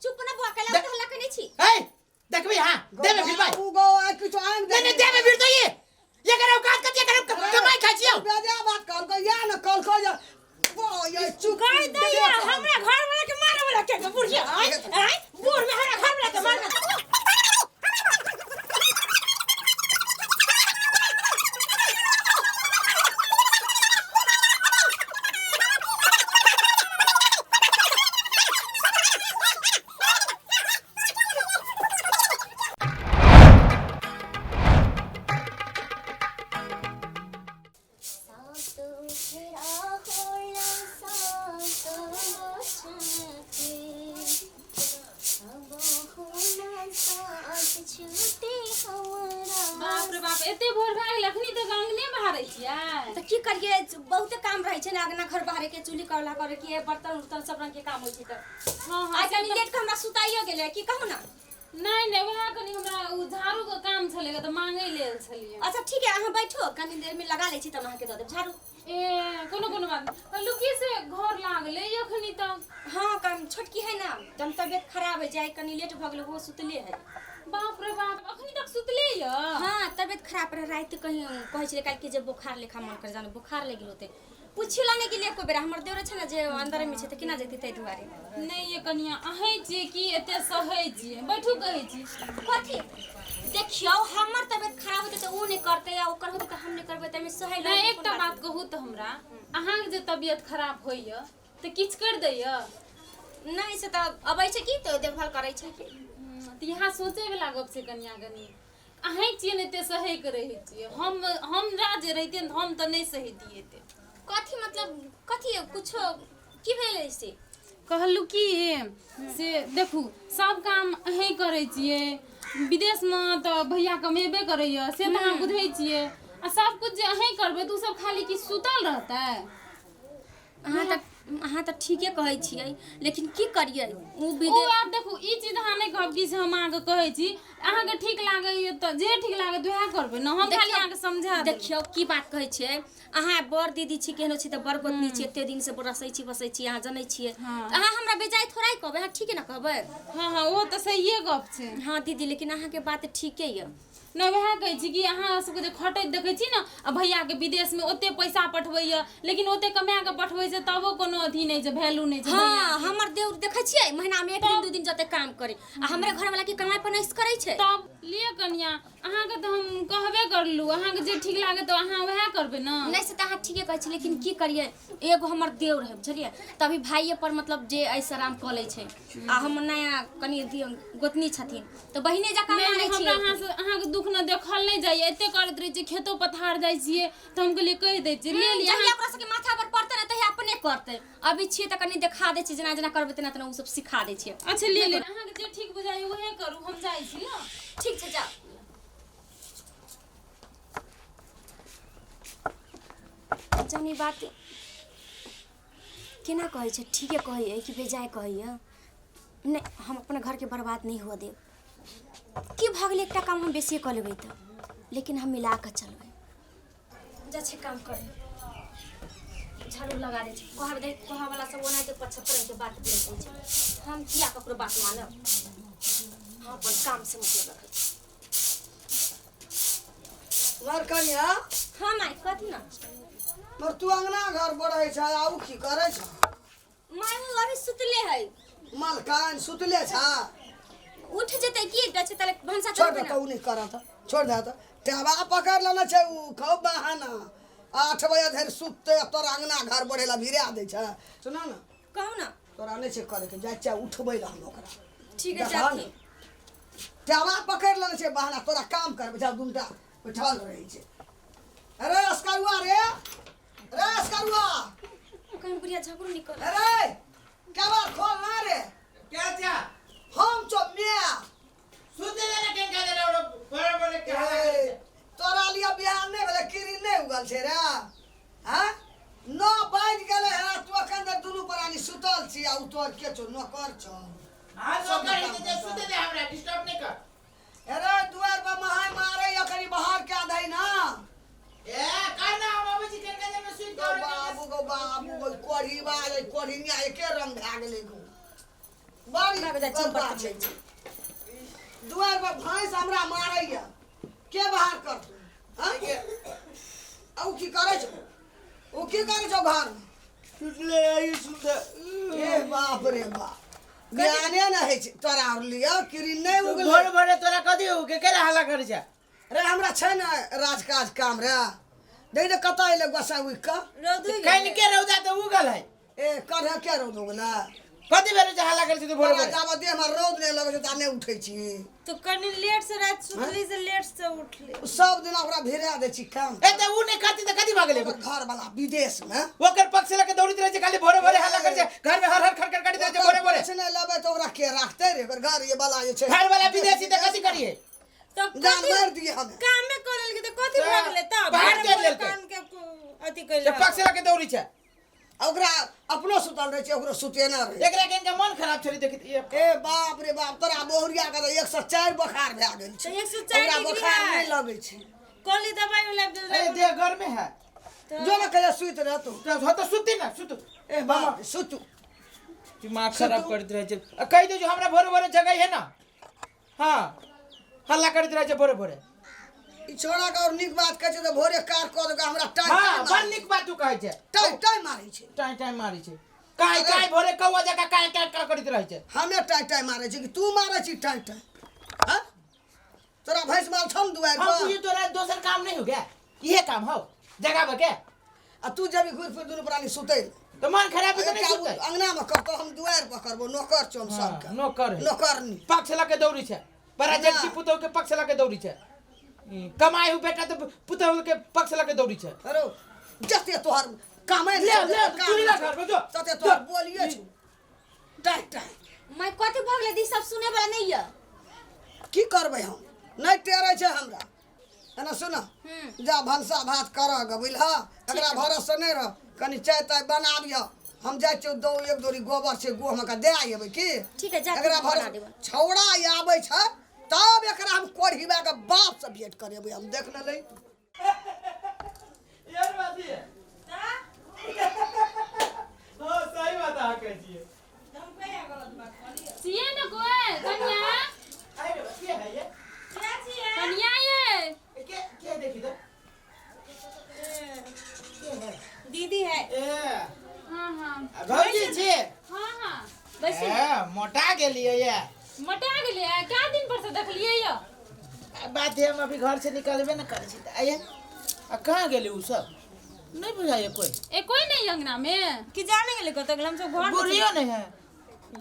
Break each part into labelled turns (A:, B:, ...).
A: चुप न बुआ कैला हल्ला कने छी।
B: ए देखबी हां देबे फिर भाई।
C: बाबू गो आ किछु आनि
B: नहीं नहीं देबे फिर तो ये करे औकात कथी करे कमाई खाइ छियौ।
C: बेजा बात कहल को या न कहल को या बो ये चुप
D: गाय दैया हमरा घर वाला के मारे वाला के के बुढ़िया आय आय बूढ़ में हमरा घर वाला के मारे।
E: बाप रे बाप, एते भोर भए गेल, अखनी तक अंगने बहारै छियै?
A: तऽ की करियै, बहुते काम रहै छै ने, अंगना घर बहारे के, चूल्ही कौला करे के, बर्तन उर्तन सब रंग के काम होइ छै। तऽ
E: हँ हँ,
A: आइ कनी लेट के हमरा सुताइयो गेलै, की कहू ना।
E: नहि नहि, वएह कनी हमरा ओ झाड़ू के काम छलै तऽ मांगै लेल छलियै।
A: अच्छा ठीक है, अहाँ बैठो, कनी देर में लगा लै छी तब अहाँके दऽ देब झाड़ू।
E: ए कोनो कोनो बात नहि। कहलहुँ की से घर लागलै अखनी तक?
A: हाँ कम छोटकी है ना, एकदम तबियत खराब है, जाय कनी लेट भऽ गेलै, ओहो सुतले है।
E: बाप रे बाप, अखनी तक सुतले यऽ?
A: हाँ तबियत खराब रहे, राति कहीं कहै छलै काल्हि कि जे बोखार लेखा मन कर जानो बोखार लागि गेल होतै, पूछियो ला नहि गेलियै एको बेरा। हमर देवर छै ने जे अंदर में छै तऽ केना जेतै, ताहि दुआरे।
E: नहि ये कनिया, अहें छियै कि एते सहै छियै? बैठू कहै छी।
A: कथी देखियौ, हमर तबियत खराब होतै तऽ ओ नहि करतै आ ओकर होतै तऽ हम नहि करबै, ताहिमे सहै
E: नहि एकटा बात कहू तऽ हमरा, अहाँके जे तबियत खराब होइए तऽ किछु करि दैए?
A: नहि से तऽ अबै छै की तऽ देखभाल करै छै की।
E: तऽ इएह सोचैवला गप छै कनिया, कनि अहें छियै ने एते सहैके रहै छियै, हम हमरा जे रहितियै ने हम तऽ नहि सहितियै एते।
A: कथी मतलब कथी कुछो की भेलै से?
E: कहलहुँ की से देखू, सब काम अहें करै छियै, विदेशमे तऽ भैया कमेबे करैए से तऽ अहाँ बुझै छियै, आ सब किछु जे अहें करबै तऽ ओ सब खाली की सुतल रहतै?
A: अहाँ तऽ ठीके कहै छियै, लेकिन की करियै ओ
E: ओ
A: विदेश।
E: आब देखू, ई चीज अहाँ नहि कहब कि से हम अहाँके कहै छी, अहाँके ठीक लागैए तऽ जे ठीक लागत वएह करबै ने, हम खाली अहाँके समझा देब।
A: देखियौ की बात कहै छियै अहाँ, बड़ दीदी छी, केहनो छी तऽ बड़ गोतनी छी, एते दिन से रसै छी बसै छी, अहाँ जनै छियै।
E: हँ।
A: तऽ अहाँ हमरा बेजाय थोड़ा ही कहबै, अहाँ ठीके ने कहबै?
E: हँ हँ, ओ तऽ सहिए गप छै।
A: हँ दीदी, लेकिन अहाँके बात ठीके यऽ।
E: नहि वएह कहै छी कि अहाँ सबके जे खटैत देखै छी ने, आ भैयाके विदेशमे ओते पैसा पठबैए, लेकिन ओते कमा कऽ पठबै छै तबो कोनो अथी नहि छै, वैल्यू नहि छै।
A: हँ हमर देउर देखै छियै महीना में एक दिन दू दिन जते काम करे, आ हमरे घर वाला के कमाई पर नैस करै छै।
E: तब लिअ कनिया, अहाँके तऽ हम कहबे करलू, अहाँके जे ठीक लागे तऽ अहाँ वएह करबै ने।
A: नहि से तऽ अहाँ ठीके कहै छी, लेकिन की करियै, एगो हमर देउर है बुझलियै, तभी भाइये पर मतलब जे ऐसे आराम कऽ लै छै, आ हम नया कनि गोतनी छथिन तऽ बहिने जकाँ
E: नहि
A: मानै
E: नहि, हमरा
A: छियै।
E: अहाँसँ अहाँके दुःख ने देखल नहि जाइए, एते करैत रहै छियै, खेतो पथार जाइ छियै तऽ हम कहलियै कहि दै छियै, ले लिअ।
A: जहिया ओकरा सबके माथा पर पड़तै ने तहिया अपने करतै, अभी छियै तऽ कनि देखा दै छियै, जेना जेना करबै तेना तेना ओ सब सिखा दै छियै।
E: अच्छा ले ले, अहाँके जे ठीक बुझाइए उहे करू, हम जाइ छी ने।
A: ठीक छै जाउ। जहन ई बात केना कहै छै, ठीके कहैए कि बेजाय कहैए? नहि हम अपना घरके बर्बाद नहि हुअ देब। की भऽ गेलै एकटा काम हम बेसिए कऽ लेबै तऽ, लेकिन हम मिला कऽ चलबै। जाइ छै काम करे, झाड़ू लगा दै छै, कहब दै कहऽवला सब ओनाहिते 75 रंगके बात बोलि दै छै, हम किया ककरो बात मानब, हम अपन कामसँ मतलब रखै छी।
C: मर कनिया।
A: हाँ माय कथी ना?
C: मर तू अंगना घर बढ़ै छ आ उ की करै छ?
A: माय ओ अभी सुतले है।
C: मलकान सुतले छ?
A: उठ जेतै की एकटा छै तले भनसा
C: छोड़
A: चढ़बै
C: दे
A: ना।
C: तऽ उ नहि करत, छोड़ दे तऽ टेबा पकड़ लेने छै उ, खूब बहाना 8 बजे धरि सुतते आ तोरा अंगना घर बढ़े ला भिड़ा दै छै। सुना ने।
A: कहू ना।
C: तोरा नहि छै करे के, जाइ छियै उठबै ला हम ओकरा।
A: ठीक है
C: देखा ने।
A: जाथी।
C: टेबा पकड़ लेने छै बहाना, तोरा काम करबै जा दुनटा बैठल रहै छै। अरे अस्करुआ रे, रे अस्करुआ।
A: कहीं बुढ़िया झगड़ू निकल।
C: अरे केबाड़ खोल ना रे।
B: क्या क्या?
C: हम चो मिया।
B: सुते देना केन का देना बड़े बड़े क्या?
C: ए, तोरा लिया बिहार नहि भेलै, किरी नहि उगल छै रे? हाँ 9 बाजि गेलै हँ, तू अखन धरि दुनू प्राणी सुतल छी, आ उ तोहर के छौ? नौकर छौ?
B: हां
C: सब
B: नौकर
C: काम
B: है,
C: करतौ।
B: सुते दे, हमरा डिस्टर्ब नहीं कर।
C: अरे दुआर पर महाय मारे या कनी बाहर के दही ना।
B: ए कर ना, हम अबै छी केन का दे में सुत
C: गो बाबू गो बाबू गो, कोढ़ी बाज कोढ़िनिया एके रंग भए गेलै गो। बड़ी
D: भाग जा, चुप
C: गलता छै। दुआर पर भैंस हमरा मारैया के बाहर करतौ हँ आ उ की करै छौ उ की करै छौ घरमे
B: सुतले आई सुतले
C: ए बाप रे बाप ज्ञाने नहि होइ छै तोरा आओर लिअ किरिन नहि उगलै
B: भोरे भोरे तोरा कथी हो के केला हल्ला करै छै
C: रे हमरा छै ने राजकाज काम रे देख ने कतऽ अयलै गोसाइ उगि कऽ
D: रौद उगि
B: कनि के रौदा तऽ उगल है
C: ए कढ़े के रौद उगलै
B: कथी भेल जे हल्ला करै छै तू भोरे
C: तोरा
B: भोरे
C: जाबऽ देहमे रौद नहि लगै छै ता नहि उठै छी
D: तो कनि लेट से रात सुतली से लेट से उठली
C: सब दिन ओकरा भिड़ा दै छी काम
B: ए तऽ उ नहि करती तऽ कथी भऽ गेलै
C: ओकर घरवाला विदेशमे
B: ओकर पक्ष लऽ के दौड़ैत रहै छै खाली भोरे भोरे हल्ला करै छै घर में हर हर खड़ खड़ करैत रहै छै भोरे भोरे
C: पैसे नहि लेबै तऽ ओकरा के राखतै रे ओकर घर ये वाला जे छै
B: घर वाला विदेशी तऽ कथी करिए
D: तो
C: जान मारि दिए हमे
D: कामे कर लेलकै तऽ कथी भऽ गेलै तब
B: बाहर
D: भोरे
B: चलि
D: भोरे
B: लेलकै।
D: कान के अथी कैल
B: तऽ पक्ष लऽ के दौड़ै छै
C: आ ओकरा अपनो सुतल रहै छै ओकरो सुतेना रहै
B: एकरा के इनका मन खराब छलै देखित ये
C: ए बाप रे बाप तोरा बहुरिया के तऽ 104 बोखार भए गेल छै
D: तऽ 104
C: ओकरा
D: डिग्री
C: बोखार
D: है।
C: नहि लगै छै
D: कहली दवाई उलाई
B: ए देह गर्मे है
C: जो ने कहिया सुति रह तू
B: तो हो तो सुती ना सुतू
C: ए बाप रे, सुतू
B: दिमाग खराब करैत रहै छै आ कहि दे जो हमरा भोरे भोरे जगै है ना हाँ हल्ला करैत रहै छै भोरे भोरे
C: ई छोड़ा के और नीक बात कहै छै तऽ भोरे कार कऽ देलकै हमरा टाइम
B: हाँ बड़ नीक बात तू कहै छै
C: टाइम टाइम मारै छै
B: टाइम टाइम मारै छै काय काय भोरे कौआ जकाँ काय काय काय करैत रहै छै
C: हमे टाइम टाइम मारै छी कि तू मारै छी टाइम टाइम हाँ तोरा भैंस माल छौ ने दुआरि
B: हम
C: पर
B: पूछे तोरा दोसर काम नहीं हो गया इहे काम हो जगाबे के
C: आ तू जब घुरि फिर दुनू प्राणी सुतै लए।
B: तो मन खराब है तो नहीं
C: एकटा
B: सुतै
C: अंगना में करतो हम दुआरि पर करबो नौकर छौ हम
B: हाँ,
C: सबके
B: नौकर है।
C: नौकरनी
B: पक्ष लऽ के दौड़ी छै बड़ा
C: ना।
B: जेठकी पुतोह के पक्ष लऽ के दौड़ी छै कमाई हु बेटा तो पुतोह के पक्ष लऽ के दौड़ी छै
C: अरे जते तोहर कामे
B: ले ले तू ले घर में जो
C: तते तोहर बोलिए छौ टाइ टाइ
A: मैं कथी भऽ गेलै दी सब सुने वाला नहीं यऽ
C: की करबै हम नहि टेरै छै हमरा एना सुन जा भनसा भात करऽ ग बुझलह एकरा भरोसे नहि रह कनि चाय ताय बनाबिह हम जाइ छियौ दौ एक दोरी गोबर छै गोहमे के दए अयबै की
A: ठीक है, जा तू
C: एकरा
A: बना
C: भरोसे
A: देबै।
C: छौड़ा आबै छै तब एकरा हम कोढ़िबा के बाप से भेंट करेबै हम देख लेलै
B: यार बात है हां सही बात अहाँ कहै छियै
E: छियै ने कोइ कनिया
B: आइ रे के है ये
E: कनिया ये
B: के के देखी तो
D: दीदी है
B: ए
E: हाँ हाँ
B: भौजी छी
E: हाँ हाँ बैसू
B: ए मोटा गेलियै ये
E: मोटा गेलियै क्या दिन पर से देखलियै यऽ
B: बात है हम अभी घर से निकलबे न करै छी आइए आ कहाँ गेली उ सब नहीं बुझाइए कोई
E: ए कोई नहीं अंगना में
D: कि जाने गेलै कतऽ गेलै हम सब घर
B: बुढ़ियो नहीं है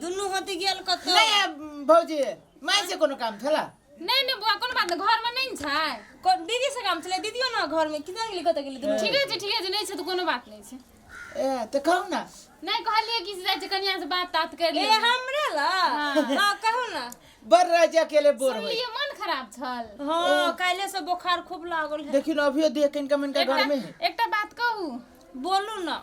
D: दुनू होती गेल कतऽ
B: नहीं भौजी माय से कोनो काम छला
E: नहीं नहीं बुआ कोनो बात नहीं घर में नहीं छै
D: कोन दीदी से काम छलै दीदियो ना घर में कि जाने गेलै कतऽ गेलै दुनू
E: ठीके छै ठीके छै नहीं छै तऽ कोनो बात नहीं छै
B: ए तऽ कहू ना
E: नहीं कहलियै कि जाइ छै कनिया से बात तात कर
D: ए
E: ले
D: हमरे ला हां कहू ना
B: बड़ रह जा अकेले बोर होई
E: सुनलियै मन खराब छल
D: हां काल्हे से बोखार खूब लागल है
B: देखियो ना अभियो देख इनका इनका घर में है
E: एकटा एकटा बात कहू
D: बोलू ना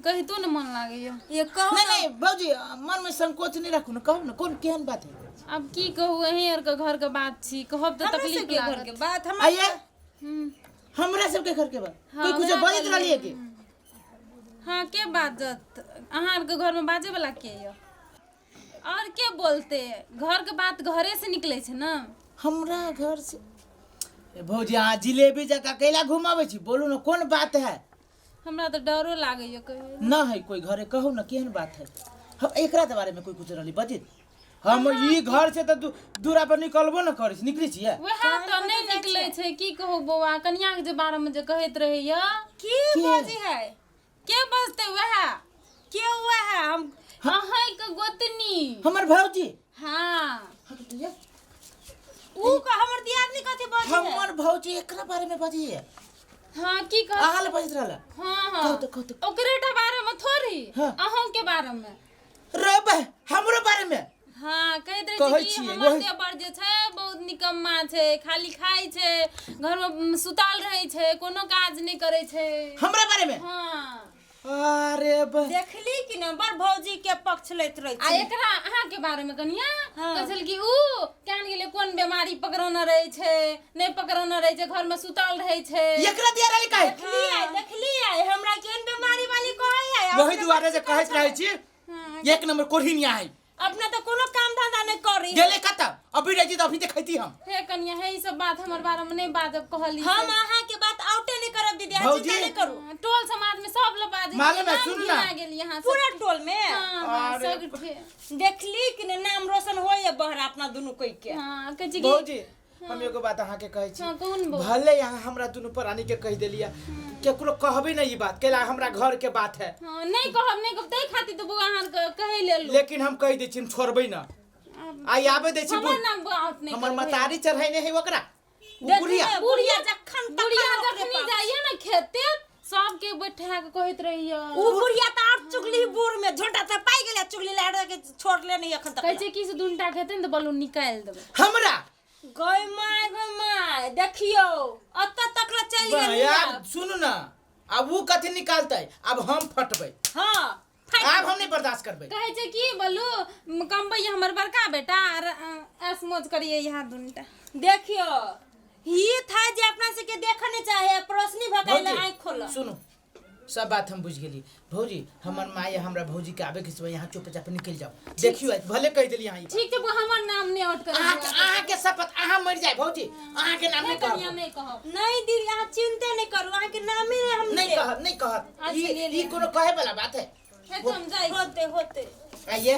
E: कहितो ने मन लागैया
D: ये कहू
B: नहीं नहीं भौजी मन में संकोच नहीं रखू ना कहू ना कौन केहन बात है
E: अब की कहू अहीं आर के घर के बात छी कहब तऽ
D: हमरा
E: तकलीफ
D: सबके घर
E: लागत
D: के बात हम
B: आइए
E: हम्म,
B: हमरा सबके घर के बात
E: हाँ,
B: कोई कुछ
E: वएह
B: बजैत रहलियै की
E: हाँ के बाजत अहाँ आरके घरमे बाजे वाला के यऽ और के बोलते घर के बात घरे से निकले छै ने
B: हमरा घर से ए भौजी अहाँ जिलेबी जकाँ कैला घुमाबै छी बोलू ना कोन बात है
E: हमरा तऽ डरो लागैया कहियो
B: ना है कोई घरे कहू ना केहन बात है हम एकरा के बारे में कोई कुछ रहली बजित हम ई घर से तऽ दूरा पर निकलबो न करै छी निकलै छियै
E: वएह तऽ नहि निकलै छै की कहू बौआ कनिया के जे बारे में जे कहैत रहैया
D: की बाजी है
E: के बजतै वएह
D: के हुआ है हम
E: अहाँके गोतनी
B: हमर भौजी
E: हाँ
D: ऊ का हमर दियादनी कथी बाजी है
B: हमर भौजी एकरा बारे में बजिए
E: हाँ की कह
B: अहाँ ले बजैत रहला
E: हाँ हाँ
B: कहू तऽ कहू तऽ
E: ओकरे टा बारे में थोड़ी
B: हाँ।
E: अहूँ के बारे में
B: रे बे हमरो बारे में
E: हाँ कहैत रहै
B: कहै
E: छै कि
B: छियै,
E: हमर
B: वही-
E: देवर जे छै बहुत निकम्मा छै खाली खाइ छै घरमे सुतल रहै छै कोनो काज नहि करै छै
B: हमरा बारे में
E: हाँ
B: अरे बे
D: देखली कि ना बड़ भौजी के पक्ष लैत रहै
E: आ
D: छै
E: एकरा अहाँ के बारे में कनिया
D: हाँ।
E: कहै छल कि ऊ केहन गेलै कोन बीमारी पकड़ौने रहै छै नहि पकड़ौने रहै छै घरमे सुतल रहै छै
B: एकरा दिया रहली काहे
D: देखली आइ देखली आइ हमरा केहन बीमारी वाली कहै है
B: वही दुआरे जे कहैत रहै छी एक नंबर कोढ़िनिया है।
D: अपना तो कोनो काम धंधा नहीं करी।
B: गेले कत अभी रह जी त अभी देखैती हम।
E: हे कनिया, हे ई सब बात हमर बारे में नहीं बाजब कहली।
D: हम अहाँ के बात आउटे नहीं करब दीदी, अहाँ
B: भौजी।
D: चिंता नहीं करू।
E: टोल समाज में सब लोग बाजै छै।
B: मालूम है,
E: नाम
B: सुन
E: घिना
B: ना।
E: गेल यहाँ से।
D: पूरा टोल में
E: हाँ, हाँ,
B: अरे
E: सब ठे।
D: देखली कि ने नाम रोशन होइए बहरा अपना दुनू कोई के।
E: हाँ, कहै छै कि
B: भौजी हम एगो बात अहाँ के कहै छी।
E: हाँ, कहू न बौआ।
B: भले यहाँ हमरा दुनू प्राणी के कहि देलियै, केकरो कहबे नहीं ई बात, कैला हमरा घर के बात है।
E: हाँ, नहीं कहब, नहीं कहब, ताहि खातिर तऽ बौआ अहाँ के कहै लेलहुँ।
B: लेकिन हम कहि दै छी, हम छोड़बै ना। आइ आबे दै छी।
E: हमर नाम बौआ आउट नहीं
B: हमर
E: करबै।
B: मतारी चढ़ैने है ओकरा उ
D: देखी
B: बुढ़िया।
D: ने, बुढ़िया जखन तखन
E: बुढ़िया
D: ओकरे
E: जखनी
D: पास।
E: जाइए ना खेते सबके बैठा के कहैत रहिए।
D: उ बुढ़िया तऽ और चुगली बूढ़ में झोटा तऽ पाइ गेलै, चुगली लहर के छोड़ले नहीं अखन तक।
E: कहै छै कि से दूनटा खेतै ने तऽ बलून निकालि देबै।
B: हमरा
D: गय my, गय my, देखियौ अतऽ तक ले चलि
B: बा,
D: गेली
B: यार
D: आब।
B: सुनू ना, आब उ कथी निकालतै, आब हम फटबै।
D: हाँ,
B: आब हम नहीं बर्दाश्त करबै।
E: कहै छै कि बलू कमबैया हमर बड़का बेटा आर ऐश मौज करिए यहाँ दूनटा।
D: देखियौ ही था जे अपना सबके देखऽ नहीं चाहे, पड़ोसनी भगाइले
B: भौजी,
D: आँखि खोलऽ।
B: सुनू सब बात हम बुझि गेली भौजी। हमर माय हमरा भौजी के आबे के समय यहाँ चुपचाप निकलि जाओ। देखियो भले कहि देली यहाँ ई बात।
E: ठीक छै बौआ, हमर नाम नहि आउट करब।
B: अहाँ के शपथ, अहाँ मरि जाए भौजी, अहाँ के नाम नहीं
E: कनिया
B: कहब।
E: नहीं कहब।
D: नहीं दीदी, अहाँ चिंते नहीं करू, अहाँ के नामे नहीं हम
B: नहीं
D: लेब।
B: कहब, नहीं कहब।
E: अच्छा,
B: ई
E: ले
B: ई
E: लिअ।
B: कोनो कहे वाला बात है?
E: हे तऽ हम जाइ छी।
D: होते होते
B: आइए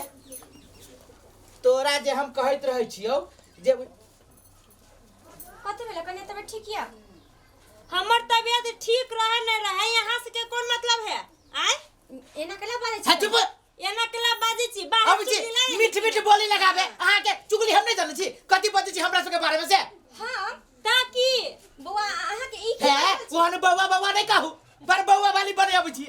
B: तोरा जे हम कहैत रहै छियौ जे
A: कथी भेलै कनिया, तबियत ठीक या?
D: हमर तबियत ठीक रहे नहीं रहे यहाँ से के कौन मतलब है? आय
A: एना केला बाजै
B: हाँ,
A: छै?
B: चुप।
D: एना केला बाजै छी? बाहर
B: अब छी
D: चुगली लागे।
B: मीठ मीठ बोली लगाबे। अहाँ के चुगली हम नहीं जानै छी, कथी बजै छी हमरा सबके बारे में से।
A: हाँ
D: ताकि
A: बौआ अहाँ के ई की
B: है
A: बाजै छै?
B: ओहन बौआ बौआ नहीं कहू, पर बौआ वाली बने अबै छी।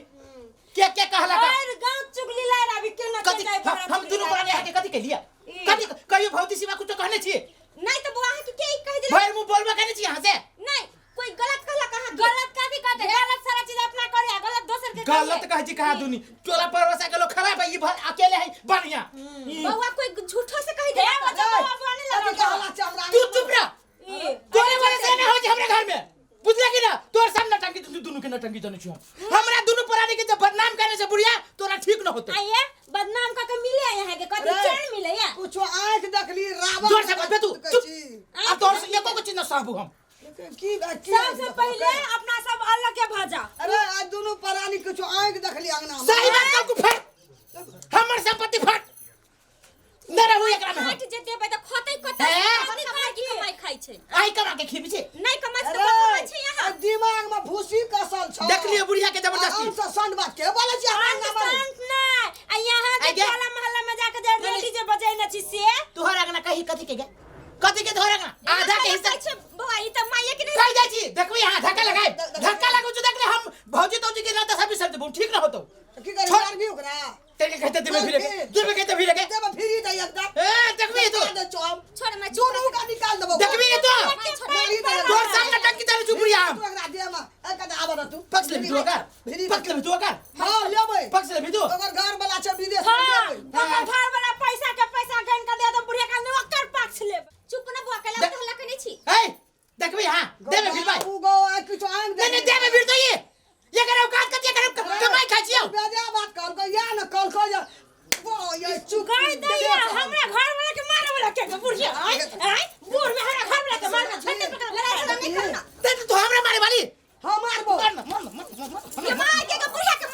B: के के कहला का?
D: और गांव चुगली लार अभी के ना
B: कथी
D: जाय
B: हम
D: बहरा
B: हम
D: चुगली
B: दुनू
D: लार।
B: प्राणी अहाँ के कथी कहलियै?
D: ई।
B: कथी कहियो भौजी सिवा कुछो कहने छी?
A: नहीं तो बौआ अहाँ के के ई कहि देलक?
B: भरि मुँह बोलबे कहने छी अहाँ से?
A: नहीं, कोई गलत कहलक अहाँ के?
D: गलत कथी कहते? गलत सारा चीज अपना करे, आ गलत दोसर के करे।
B: गलत कहै छी कहाँ दुनी टोला पड़ोसा के लोग खराब है, ई भर अकेले है बढ़िया।
A: बौआ कोई झूठो से कहि
D: हे
A: देलक?
D: बच्चा बौआ बौआ नहीं
C: कथी
D: लगा।
C: कहला छै हमरा?
B: तू चुप रह,
D: ई।
B: तोरे वजह से ना हो छै हमरा घर में, बुझले कि ना? तोर सब नटंकी, तू दुनू के नटंकी जानै छी हम। हमरा दुनू प्राणी के जब बदनाम करने से बुढ़िया तोरा ठीक न होते।
D: आइए बदनाम का के मिले यहाँ के कथी
C: रे।
D: चैन मिले या?
C: कुछो आँखि देखली रावण
B: जोर से बजबे तू,
C: कहै
B: चुप।
C: छी।
B: आ तोर से एको को चीज न सहबू हम।
C: की की
D: सबसे पहले अपना सब अलग के भजा।
C: अरे आज दुनू प्राणी कुछो आँखि देखली अंगना में।
B: सही बात कहू, फट हमर संपत्ति फट न रहू एकरा में हम।
A: हाट जे देबै तऽ खतै कतऽ?
B: हे?
A: कथी कमाइ की कमाइ खाइ छै?
B: आइ कमा के खीबी छै।
A: नहीं कमाइ छै तऽ
C: अरे
A: कमाइ छै यहाँ।
C: आ दिमाग में भूसी कसल छौ।
B: देख लियो बुढ़िया के जबरदस्ती।
C: हम से संड बात के बोलै छी हमरा
D: अंत
C: अंगना में?
D: संत नहीं, आ यहाँ जे
B: आइ गे।
D: टोला मोहल्ला में जाके जे
B: नहीं,
D: रेडी जे बजैने छी से।
B: तोहर अंगना कही कथी के गे? कथी के तोहर अंगना आधा के हिस्सा
A: कहै छै बौआ ई तऽ माइये के नहीं।
B: कहि जाइ छी देखबी यहाँ धक्का लगाए, धक्का लगू जो देखले हम भौजी तौजी के नाता सब बिसर देबू, ठीक न होतौ।
C: की करी
B: छोड़।
C: मारबी ओकरा?
B: तेरे के कहते देबे फिरे के, देबे कहते फिरे के।
C: देबे फिरी दे एकदम।
B: ए देखबी तू।
C: दे चौम।
A: छोड़ मैं चुप
C: दुनू का निकाल देबो।
B: देखबी तू।
C: मारी दे।
B: तोर सामने टंकी चले चुप बुढ़िया हम।
C: तू एकरा दे मा एक आबऽ दे तू।
B: पक्ष लेबी तू ओकर?
C: भिरी
B: पक्ष लेबी तू ओकर?
C: हां लेबै।
B: पक्ष लेबी तू?
C: ओकर घर वाला छै विदेश में,
D: हाँ,
C: लेबै।
D: ओकर घर वाला पैसा के पैसा गन के दे दे बुढ़िया का, ओकर पक्ष लेब।
A: चुप ना बौआ, कैला तऽ हल्ला केने छी?
B: ए देखबी हां देबे फिर भाई।
C: उ गो आ किछो आँखि
B: नहीं नहीं देबे फिर तो ये ये करे औकात कथी करे कमाई खाइ छियौ।
C: बेजा बात कहल को या न कहल को या बो ये चुप
D: गई दैया हमरा घर वाला के मारे वाला के बुढ़िया आय आय बूढ़ में हमरा घर वाला के मारना झंडे पकड़
A: लड़ाई झगड़ा नहीं करना।
B: ते तू हमरा मारे वाली।
C: हम मारबो।
B: मार ना, मार ना, मार ना, मार ना।
A: ये मार के बुढ़िया के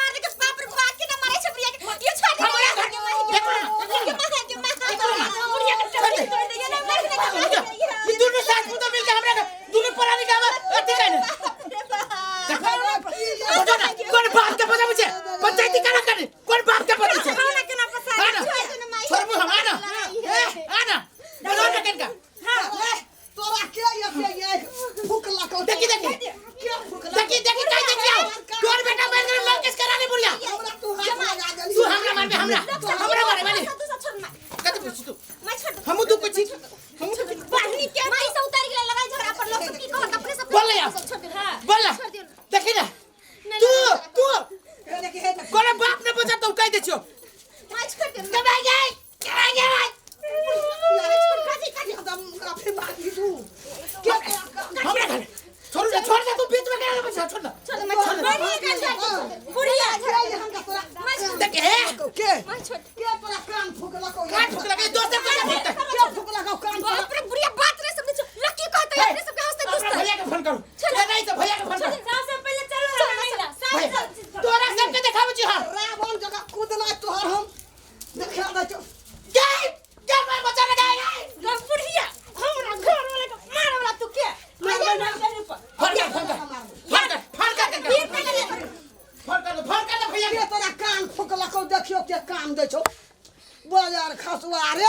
C: हसुआ अरे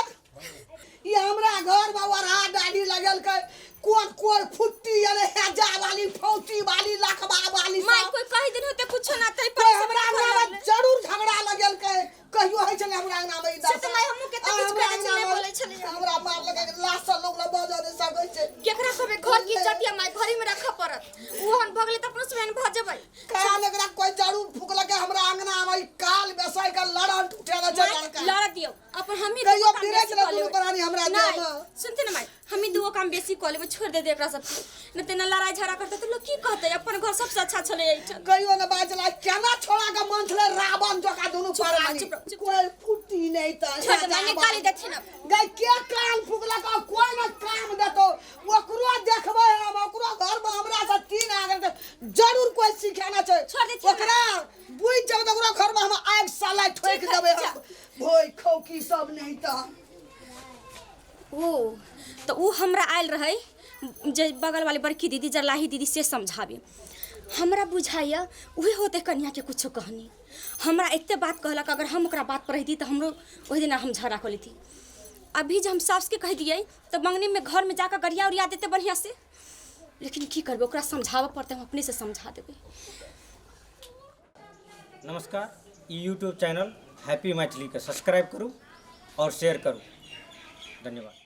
C: ई हमरा घर में वरहा डाली लगेलकै कोन कोन फुट्टी अरे हेजा वाली फौती वाली लखबा वाली
A: माय
C: सब।
A: कोई कहि दिन होते कुछो ना तै
C: कोई हमरा अंगना में जरूर झगड़ा लगेलकै कहियो होइ छलै हमरा अंगना में ई
A: से तऽ माय हमहूँ कते
C: आ,
A: किछु
C: हमरा
A: कहै छलियै,
C: अंगना में
A: बोलै छलियै।
C: हमरा मार लगे लाश से लोग लग बजऽ नहि सकै छै
A: केकरा कहबै घर की इज्जत या माय घरे में रखऽ पड़त ओहन भऽ गेलै तऽ अपनो सब एहन भऽ जेबै
C: काल एकरा कोई जरूर फुकलकै हमरा अंगना में ई काल बेसाय के लड़न उठेले छै
A: माय,
C: लड़का
A: लड़ दियौ अपन हमही
C: कहियो
A: दूगो काम
C: फिरै
A: बेसी
C: छलै
A: कऽ
C: दुनू
A: लेबै।
C: प्राणी हमरा
A: नहि,
C: देहमे।
A: सुनते ना माय हमही दूगो काम बेसी कऽ लेबै छोड़ि दे दे एकरा सबके नहि तऽ एना लड़ाइ झगड़ा करतै तऽ लोक की कहतै अपन घर सबसँ अच्छा छलै एहिठाम
C: कहियो ने बाजला केना छोड़ा के मन छलै रावण जका दुनू
A: चुप रह,
C: प्राणी
A: चुप रह, चुप
C: कोई फुट्टी नहीं त
A: छोड़ दे, माय, निकालि देथिन अब।
C: गई के कान फुकलक आ कोई न काम देतो ओकरो देखबै हम ओकरो घर में हमरा से तीन आगे के जरूर कोई सिखाना छै
A: छोड़ देथिन
C: ओकरा बुझ जेबै तऽ ओकरो घर में हम आगि साला ठोकि
A: ठीक है,
C: देबै
A: जा।
C: हम भोइ खौकी सब नहीं त
A: ओ तऽ ओ हमरा आयल रहै जे बगल वाली बड़की दीदी जरलाही दीदी से समझाबे हमरा बुझाइए उहे होते कनियाके कुछो कहनी हमरा एते बात कहलक अगर हम ओकरा बात पर रहिती तऽ हमरो ओहि दिना हम झगड़ा कऽ लेती अभी जे हम सासके कहि दियै तऽ मंगनीमे घरमे जाकऽ गरिया उरिया देतै बढ़िआँ से लेकिन की करबै ओकरा समझाबऽ पड़तै हम अपनेसँ समझा देबै।
F: नमस्कार, ई यूट्यूब चैनल हैप्पी मैथिलीके सब्सक्राइब करू और शेयर करू। धन्यवाद।